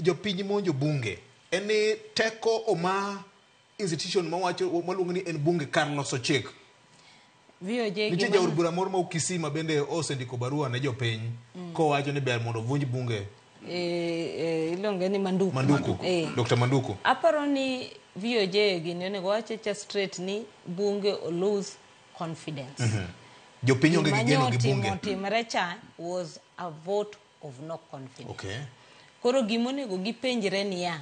Jopiny monjo bunge. En ni teko oma institution mawacho maluongo ni en bunge kar loso chik. VOJ Nitie gima- jaod bura moro ma Kisii ma bende osendiko barua ne jopiny kowacho ni ber mondo ovunj bunge. Iluonge ni Manduku. Manduku. Dr. Manduku. Aparo ni VOJ gini onego wache cha straight ni bunge o lose confidence. Jopiny onge gi geno gi Gima bunge. timre cha was a vote of no confidence. Koro gimonego gipenjre niya,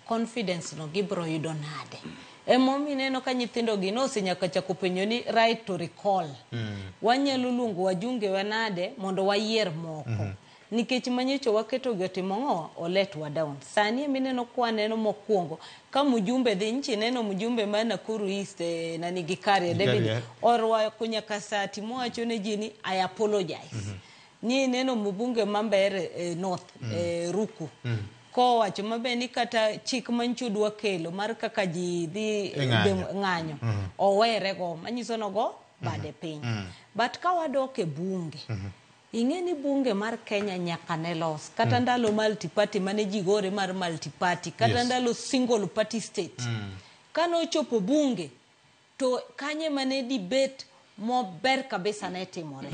confidence no gibro yudo nade? Emomiyo ineno ka nyithindo gi nosenyaka chako penjo ni right to recall. Wanyalo luongo wajunge wa nade mondo wayier moko. Nikech manyocha waketo gi otimo ang'o? Oletwa down. Sani emineno kwaneno mokwongo ka mjumbe dhi nchi neno mjumbe ma Nakuru East nani Gikaria David orwako nyaka sati mowacho ne ji ni I apologize. Ni neno mbunge ma Mbeere North Ruku kowacho maber ni kata chik mancho dwa kelo mar kaka ji dhi E ng'anyo. ng'anyo owerego manyiso nogo bade piny. But ka wadok e bunge, ing'e ni bunge mar Kenya nyaka ne los kata ndalo multi party mane ji gore mar multi party kata ndalo single party state. Kanochopo bunge to kanye mane debate mober kabisa ne timore.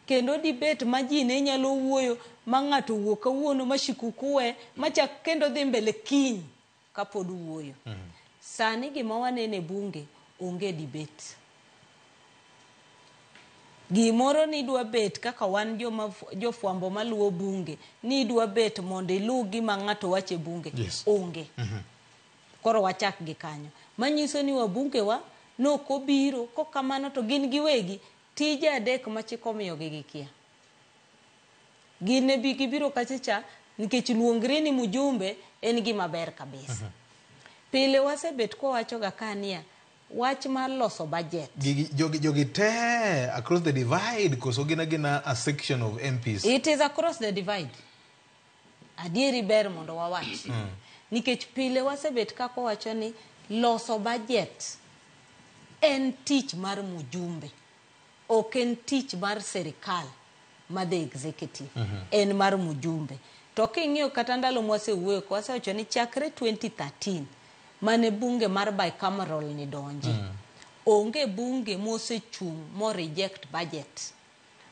Kendo debate ma ji ne nyalo wuoyo ma ng'ato wuok kawuono ma shikuku we machak kendo dhi mbele kiny kapod wuoyo. Sani gima waneno e bunge onge debate. Gimoro ni idwa bet kaka wan joma jofwambo maluwo bunge ni idwa bet mondo iluw gima ng'ato wacho e bunge. Onge. Koro wachak gi kanyo. Manyiso ni wabunge wa nokobiro kokamano to gin giwegi tije adek ma chik omiyogi gikia. Gin e gibiro kacha cha nikech luongri ni mjumbe en gima ber kabisa. Pile wasebet kwawacho ga ka niya wach mar loso budget. Gigi, jogi te across the divide koso gin agina a section of MPs? It is across the divide. Adieri ber mondo wawach. Nikech pile wasebet kaka wacho ni loso budget en tich mar mjumbe. Ok en tich mar serikal ma the executive. En mar mjumbe. To king'iyo kata ndalo mwasewuoyo wasewacho ni chakre 2013 mane bunge mar bicameral ni donji. Onge bunge mosechung' mo reject budget.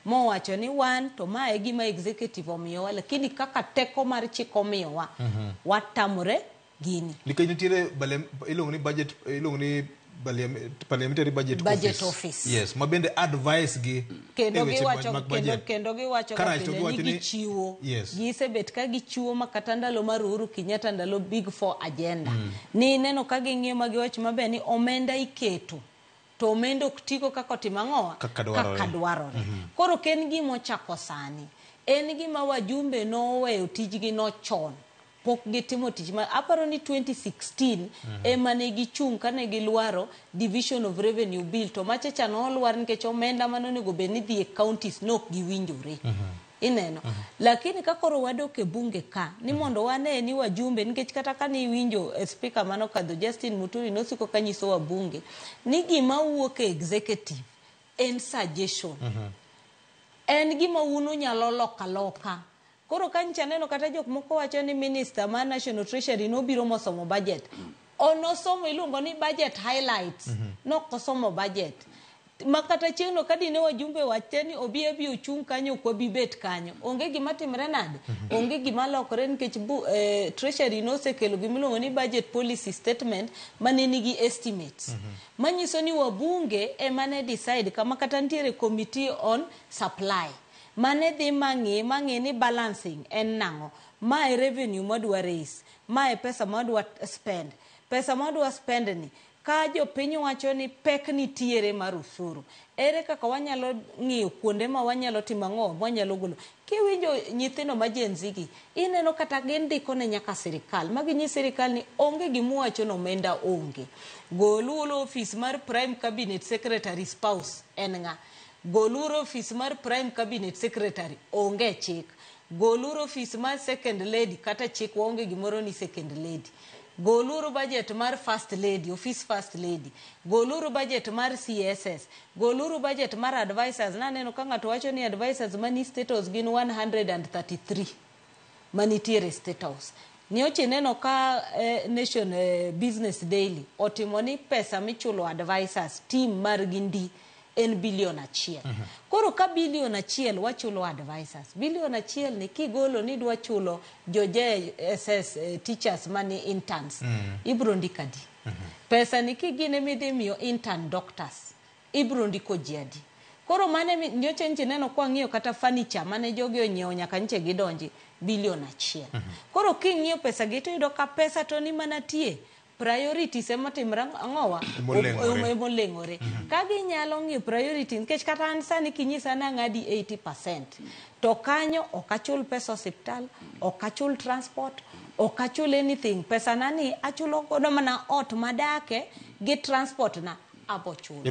Mowacho ni wan to ma e gima executive omiyowa lakini kaka teko mar chik omiyowa watamore gini. Nikech nitiere iluongo ni budget, iluongo ni parliamentary budget, Budget office. Yes, ma bende advice gi Kendo e weche giwacho mag kendo, budget. kendo giwacho ga Karach to pile giwacho ni ni gichiwo. Yes. Gisebet ka gichiwo ma kata ndalo mar Uhuru Kenyatta ndalo Big Four agenda. Ni neno ka ging'iyo ma giwacho maber ni omenda iketo to omenda ok tigo kaka otimo ang'owa Kaka dwarore. Kaka dwarore. Koro ok en gima ochako sani. En gima wajumbe noweyo tijgi no chon. Pok gitimo tich ma aparo ni 2016 ema ne gichung' kane gilwaro division of revenue bill to macha cha nolwar nikech omenda mane onego bed ni dhi e counties nok giwinjore. Ineno. Lakini ka koro wadok e bunge ka ni mondo wane ni wajumbe nikech kata kane iwinjo speaker manokadho Justin Muturi nosiko kanyiso wabunge ni gima wuok e executive en suggestion. En gima un unyalo loko aloka. Koro ka nyicha neno kata jok moko wacho ni minister mar National Treasury nobiro mosomo budget. Onosomo iluongo ni budget highlights. Nokosomo budget. Ma kata chieng'no ka dine wajumbe wache ni obi abi ochung' kanyo ok wabi bet kanyo. Onge gima timre nade? Onge gima lokore nikech Treasury nosekelo gimiluongo ni budget policy statement mane nigi estimates. Manyiso ni wabunge ema ne decide kama kata nitiere committee on supply. Mane dhi mang'i ni balancing en nang'o. Mae revenue mwadwa raise. Mae pesa mwadwa spend. Pesa mwadwa spend ni ka jopiny wacho ni pek nitiere mar osuru. Ere kaka wanyalo ng'iyo kuonde ma wanyalo timo ang'o mwanyalo golo. Kiwinjo nyithindo ma Gen Z gi, ineno kata gindiko ne nyaka sirikal. Ma ginyis sirikal ni onge gimuwacho ni omenda onge. Goluru ofis mar Prime Cabinet Secretary spouse en ng'a? Goluru ofis mar Prime Cabinet Secretary onge chik. Goluru ofis mar Second Lady kata chik waonge gimoro ni Second Lady. Goluru budget mar First Lady, office First Lady. Goluru budget mar CSS. Goluru budget mar advisors. Naneno ka ng'ato wacho ni advisors mani State House gin 133 manitiere State House. Nyocha ineno ka Nation Business Daily otimo ni pesa michulo advisors team margi ndi en bilion 1. Koro ka bilion 1 wachulo advisors, bilion 1 ni kigolo ni idwa chulo jo JSS teachers mani interns, ibro ndiko adi? Pesa ni kigine midhi miyo intern doctors, ibro ndiko ji adi? Koro mane nyocha nchi neno kwa ng'iyo kata furniture mane jogi onyiewo nyaka nche gidonji bilion 1. Koro king'iyo pesa gi to iyudo ka pesa to ni mana tie. Priorities ema timre ang'owa? Emoleng'ore. Emoleng'ore. Ka ginyalo ng'iyo priorities, nikech kata an sani kinyisa nang'adi 80%, to kanyo ok achul pesa osiptal, ok achul transport, ok achul anything. Pesa na ni achulo godo mana ot madake gi transport na abochulo.